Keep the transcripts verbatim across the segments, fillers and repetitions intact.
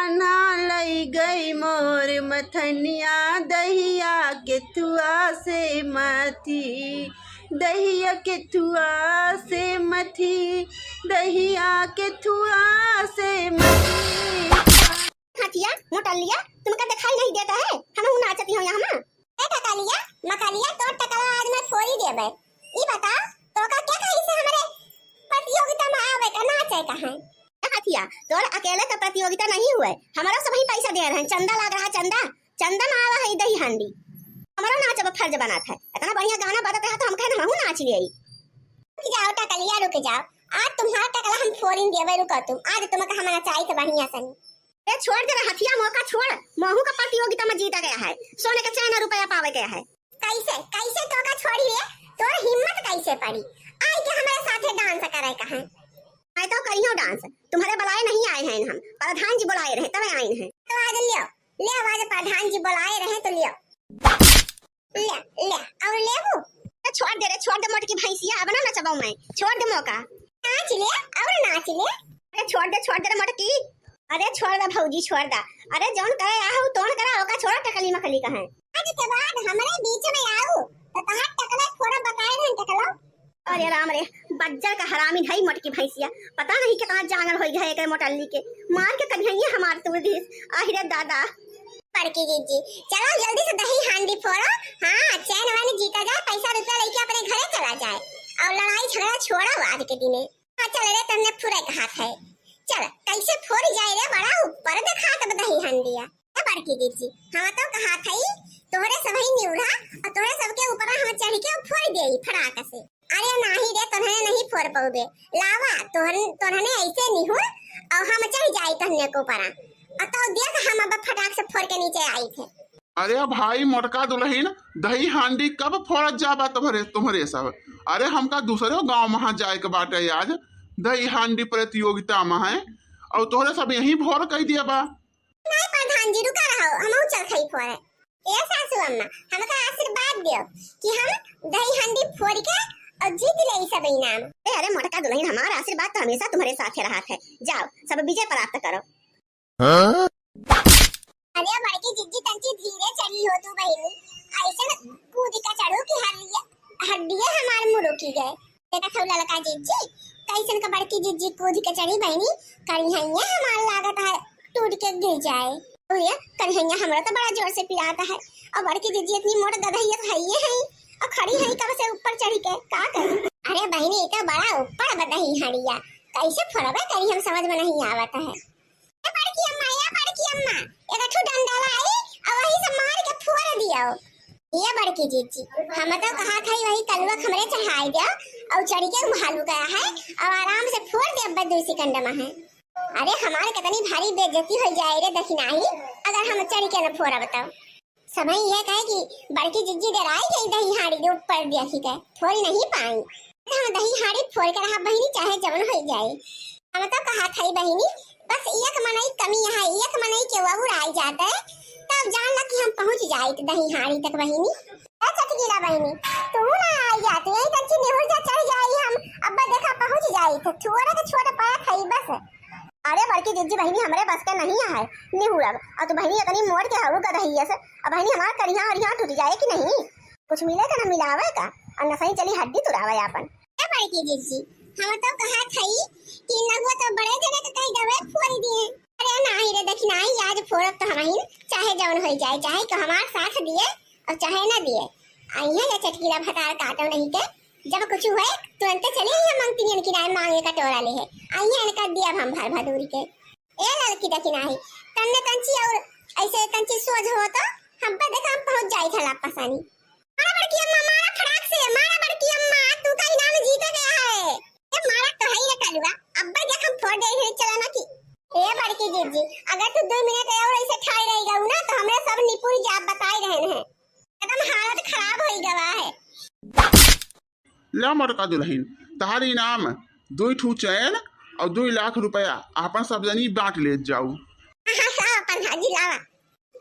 ना लई गई मोर मथनिया, दहिया के थुआ से मथी, दहिया के थुआ से मथी, दहिया के थुआ से मथी। हथिया, मोटलिया, तुमका दिखाई नहीं देता है? हम हूँ नाचती हूँ यहाँ। ए टकलिया, मकलिया, तोर टकला आज मैं फोड़ी देबे। ई बता, तोका के कही से हमरे प्रतियोगिता में आवे का, नाचे का है? ए हथिया, तोर अकेले का प्रतियोगिता नहीं हुए, हमारा सब ही पैसा दे रहे हैं, चंदा लाग रहा, चंदा, चंदा में आवा है दही हांडी। हमारा नाच अब फर्ज बनात है, इतना बढ़िया गाना बजत रहा तो हम कहे हम हूँ नाच लिए। रुक जाओ टकलिया, रुक जाओ, आज तुम्हारा टकला हम फोरिन देबे, रुको तुम, आज तुमका हम नचाई तो बढ़िया सनी। ए, छोड़ दे रे हथिया, मौका छोड़। महू का प्रतियोगिता में जीता गया है, सोने का चैन और रुपया पावे गया है। कैसे, कैसे तोका छोड़ी रे? तोर हिम्मत कैसे पड़ी? आई के हमारे साथे डांस करे का है? मैं तो करियो डांस, तुम्हारे बुलाए नहीं आए हैं हम, प्रधान जी बुलाए रहे तब आए हैं। तो आज लियो, ले आज प्रधान जी बुलाए रहे तो लियो। ले, ले, और लेबू? ए, छोड़ दे रे, छोड़ दे मोटकी भैंसिया, अब ना नचबो मैं, छोड़ दे मौका। नाच ले, और नाच ले। अरे छोड़ दे, छोड़ दे रे मोटकी। अरे छोड़ दे भौजी, छोड़ दे। अरे जौन करे आ हो, तौन करा, ओका छोड़ा टकली मकली का है। आज के बाद हमरे बीच में आऊ, तो तहार टकला फोड़ा बताए रहन टकला। अरे राम रे, बज्जर का हरामी है मोटकी भैंसिया, पता नहीं कितना जांगर होई गए एकरे मोटल्ली के, मार के करिहैया हमार तोड़ दीस। आहि रे दादा। बड़की जीजी, चलो जल्दी से दही हांडी फोड़ो। हाँ, चैन वैन जीता जाए, पैसा रुपया लेके अपने घरे चला जाए और लड़ाई झगड़ा छोड़ो आज के दिने। हाँ, चल रे, तन्ने फुरे कहात है। चल, कैसे फोड़ जाए रे, बड़ा ऊपर दिखात बा दही हांडिया। ए बड़की जीजी, हम तो कहात हई, तोहरे सबही निउरा और तोहरे सबके ऊपर हम चढ़ के फोड़ देई फड़ाक से। अरे नाही रे, तोहने नहीं फोड़ पउबे। लावा, तोहन-, तोहने ऐसे निहुर और हम चढ़ जाई तोहने के ऊपर। और तो देख, हम अब फटाक से फोड़ के नीचे आई थे। अरे भाई मोटका दुलहिन, दही हांडी कब फोड़त जाबा तुम्हरे, तुम्हरे सब? अरे हमका दूसरे गाँव महाँ जाए के बाटे आज, दही हांडी प्रतियोगिता महाँ, और तोहरे सब यहीं भोर कई दिया बा। नहीं प्रधान जी, रुका रहो, हमहू चल खई फोरे। ए सासू अम्मा, हमका आशीर्वाद दियो कि हम दही हांडी फोड़ के और जीत ले ई सब इनाम। ए, अरे मोटका दुलहिन, हमारा आशीर्वाद तो हमेशा तुम्हरे साथे रहत है। जाओ, सब विजय प्राप्त करो। हाँ? अरे बड़की जिज्जी, तंची धीरे चढ़ी हो तू बहिनी, ऐसन कूद के चढ़ू कि हड्डिया, हड्डिया हमार मुरुकी गए। देखत हऊ ललका जिज्जी, कैसन का बड़की जिज्जी कूद के चढ़ी बहिनी, करिहैया हमार लागत है टूट के गिर जाए। अरे करिहैया हमरा तो बड़ा जोर से पिरात है, और बड़की जिज्जी इतनी मोट गदहिया तो हइये है, और खड़ी है कब से ऊपर चढ़ी के, का करी? अरे बहिनी, ई तो बड़ा ऊपर बा दही हांडिया, कैसे फोड़बे करी, हम समझ में नहीं आवत है। ए बड़की अम्मा, ए बड़की अम्मा, एक ठो डंडा लाई और वही से मार के फोड़ दियो। ए बड़की जीजी, हम तो कहा था वही कलुआ हमरे चढ़ाई दियो और चढ़ के भालू गया है और आराम से फोड़ दे अब्बा दो सेकंड में है। अरे हमारे कितनी भारी बेइज्जती हो जाए रे दखिनाही, अगर हम चढ़ के न फोड़ब तो। सबही यह कहे कि बड़की जिज्जी डराई गई दही हांडी के ऊपर देखी के, फोड़ नहीं पाई। हम दही हांडी फोड़ के रहा बहिनी, चाहे जवन हो जाए। हम तो कहा था बहिनी, बस एक मनई कमी है, एक मनई के और आई जाते, तब जान ला कि हम पहुँच जाइत दही हांडी तक बहिनी। ए चटकीला बहिनी, तू ना आई जाती, यही तंची निहुर जा चढ़ जाई हम, अब्बा देखा पहुँच जाइत, छोटे के छोटे पाया खाई बस। अरे बड़की जिज्जी बहिनी, हमरे बस के नहीं है निहुरब। और तू बहिनी इतनी मोट के हऊ गदहिया से, अब बहिनी हमार करिहा और यहाँ टूट जाए कि नहीं? कुछ मिले का ना मिलावे का, और नसही चली हड्डी तुरावे आपन। ए बड़की जिज्जी, हम तो कहा थई कि नगुआ तो बड़े जने के कही दवे फोड़ दिए। अरे नाही रे दखिनाही, आज फोड़ब तो हमही, चाहे जौन हो जाए, चाहे को हमार साथ दिए और चाहे ना दिए। आई है या चटकीला भतार काटो नहीं के, जब कुछ हुए तुरंते चली आई हम मंगतिनियन किनारे मांगे कटोरा ले है। आई है इनका दिया हम भर भदूरी के। ए ललकी दखिनाही, तन्ने कंची और ऐसे कंची सोझ हो तो हम पे देखा हम पहुंच जाई था लापा सानी। मारा बड़की अम्मा, मारा फटाक से, मारा बड़की अम्मा, तू का इनाम जीते गया है। ए मारा तो है ये कलुआ, अब्बा देख हम फोड़ दे रहे चला ना की। ए बड़की जीजी, अगर तू दो मिनट और ऐसे ठाई रह गऊ ना तो हमरे सब निपुर जाब बताई रहे हैं। एकदम हालत खराब होई गवा है। ला मोटका दुलहिन, तहार इनाम दुई ठू चैन और दुई लाख रुपया, आपन सब जनी बांट लेत जाऊ। हाँ, हाँ, प्रधान जी लावा।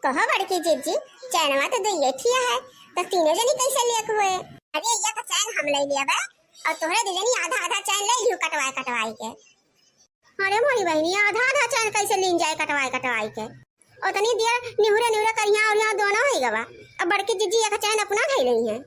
कहो बड़की जिज्जी, चैनवा तो दुइये ठिया है, तो तीनों जनी कैसे लेक हुए? अरे, ये तो चैन हम ले लिया बा, और तोहरे दू जनी आधा आधा चैन ले लियो कटवाए कटवाए के। अरे मोरी बहिनी, आधा आधा चैन कैसे लीन जाए कटवाए कटवाए के? उतनी देर निहुरे निहुरे करिया और यहाँ दोनों होइ गवा। अब बड़की जिज्जी एक चैन अपना धइ रही है।